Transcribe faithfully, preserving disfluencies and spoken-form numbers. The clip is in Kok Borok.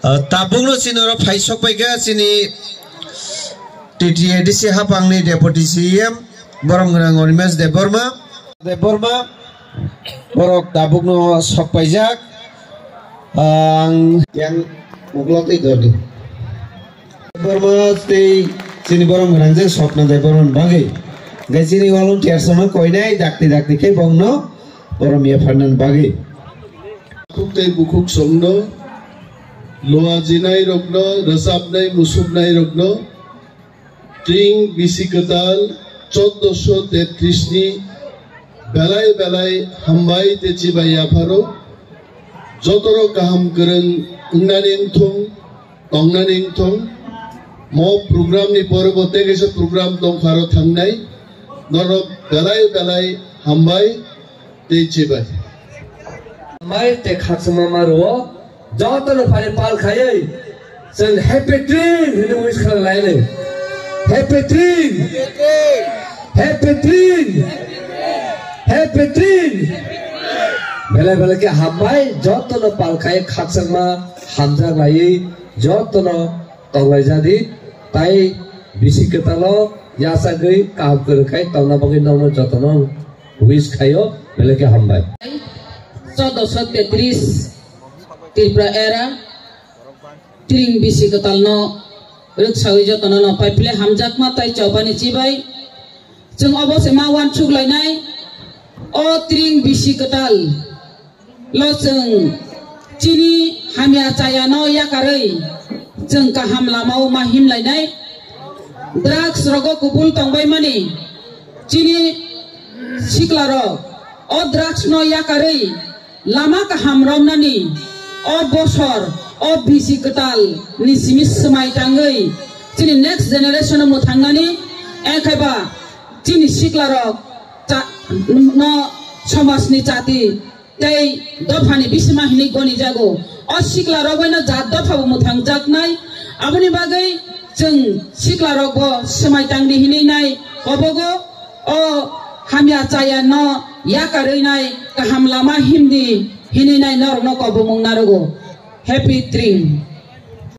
Ah, tabukno chini oro phai sokpaikha chini T T A D C hapangni Deputy C E M, borom gwnang Animesh Debbarma. Debbarma, borok tabukno sokpaijak. Ang yang uklok tei dordi. Debbarma tei chini borom gwnang je Swapna Debbarma bagwi. Hwnkhe chini volunteers rokno koinai dakti dakti khe bongno borom yapharnani bagwi. Bukhuk tei bukhuk songno, luajinairokno, rwchapnai musuknairokno, tring bisi kwtal choddoso tetris ni belai belai hambai tei chibai yapharo. Jotono kaham kwrwng wngnani wngthong, tongnani wngthong. Mo program ni pore bo tei kaisa program tongpharo thangnai. Norok belai belai hambai tei chibai. Mai tei khakchangma ma rwo, jotono phari pal khaiwi chwng happy tring hwnwi wish khlai laini. Happy tring! Happy tring! Happy tring! Belai belai khe hambai, jotono pal khai khakchangma hamjak laiwi jotono tonglaijadi, tai bisi kwtalo yachagwi kaham kwrwng khai tongna bagwi nokno jotono wish khaio, belai khe hambai. Choddoso tetris Tripura era tring bisi kwtalno rwksawi jotono no pai phile hamjakma tai chobani chibai. Chwng obo se ma uansuk lainai, o tring bisi kwtal lo chwng chini hamya chaya no yakarwi chwng kaham lama o ma himlainai. Drugs rogo kubul tongbai mani chini sikla rok o drugs no yakarwi lama kaham romnani o bosor, o bisi kwtal ni simi swmai tangwi chini next generation o mwthangnani, ekhaiba chini sikla rok cha-, no somaj ni chati tei dopha ni bisima hinwi goni jago. O sikla rok bai no jat dopha bo mwthang jaknai. Aboni bagwi chwng sikla rok bo swmai tangdi hinwi nai kobogo. O hamya chaya no yakarwi nai, kaham lama himdi hinwi nai norok no kobomung narogo. Happy tring.